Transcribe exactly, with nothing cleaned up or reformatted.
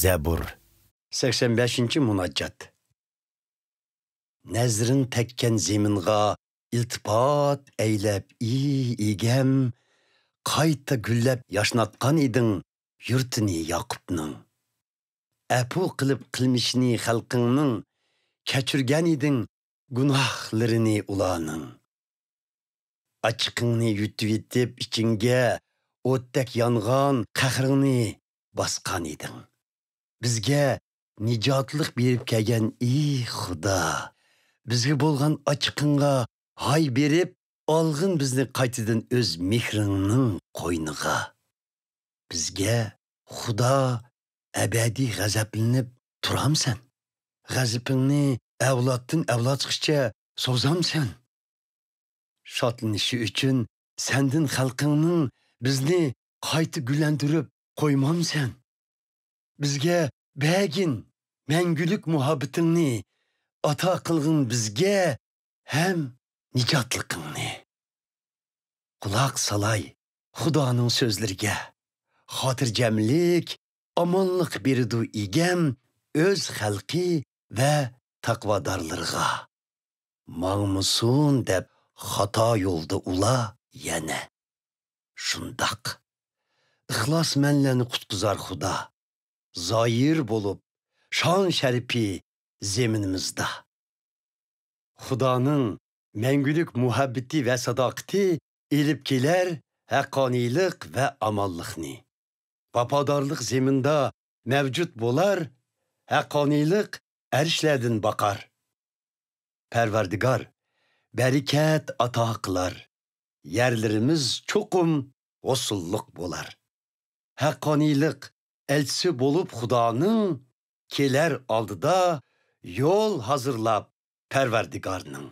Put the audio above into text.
زەبۇر. سەكسەن بەشىنچى مۇناجات. نەزىرىڭ تەگكەن زېمىنغا ئىلتىپات ئەيلەپ، ئى ئىگەم، قايتا گۈللەپ ياشناتقان ئىدىڭ يۇرتىنى ياقۇپنىڭ. ئەپۇ قىلىپ قىلمىشىنى خەلقىڭنىڭ، كەچۈرگەن ئىدىڭ گۇناھلىرىنى ئۇلارنىڭ. ئاچچىقىڭنى يۇتۇۋېتىپ ئىچىڭگە، ئوتتەك يانغان قەھرىڭنى باسقان ئىدىڭ. بىزگە نىجاتلىق بېرىپ كەلگەن، ئى خۇدا! بىزگە بولغان ئاچچىقىڭغا ھاي بېرىپ، ئالغىن بىزنى قايتىدىن ئۆز مېھرىڭنىڭ قوينىغا. بىزگە، خۇدا، ئەبەدىي غەزەپلىنىپ تۇرامسەن؟ غەزىپىڭنى ئەۋلادتىن ئەۋلادقىچە سوزامسەن؟ شادلىنىشى ئۈچۈن سەندىن خەلقىڭنىڭ بىزنى قايتا گۈللەندۈرۈپ قويمامسەن؟ بىزگە بەرگىن مەڭگۈلۈك مۇھەببىتىڭنى، ئاتا قىلغىن بىزگە ھەم نىجاتلىقىڭنى. قۇلاق سالاي خۇدانىڭ سۆزلىرىگە. خاتىرجەملىك، ئامانلىق بېرىدۇ ئىگەم ئۆز خەلقى ۋە تەقۋادارلىرىغا. ماڭمىسۇن دەپ خاتا يولدا ئۇلار يەنە. شۇنداق. ئىخلاسمەنلەرنى قۇتقۇزار خۇدا. زاھىر بولۇپ، شان شەرىپى زېمىنىمىزدا. خۇدانىڭ مەڭگۈلۈك مۇھەببىتى ۋە ساداقىتى ئېلىپ كېلەر ھەققانىيلىق ۋە ئامانلىقنى. ۋاپادارلىق زېمىندا مەۋجۇت بولار، ھەققانىيلىق ئەرشلەردىن باقار. پەرۋەردىگار بەرىكەت ئاتا قىلار، يەرلىرىمىز چوقۇم ھوسۇللۇق بولار. ھەققانىيلىق ئەلچىسى بولۇپ خۇدانىڭ، كېلەر ئالدىدا يول ھازىرلاپ پەرۋەردىگارنىڭ.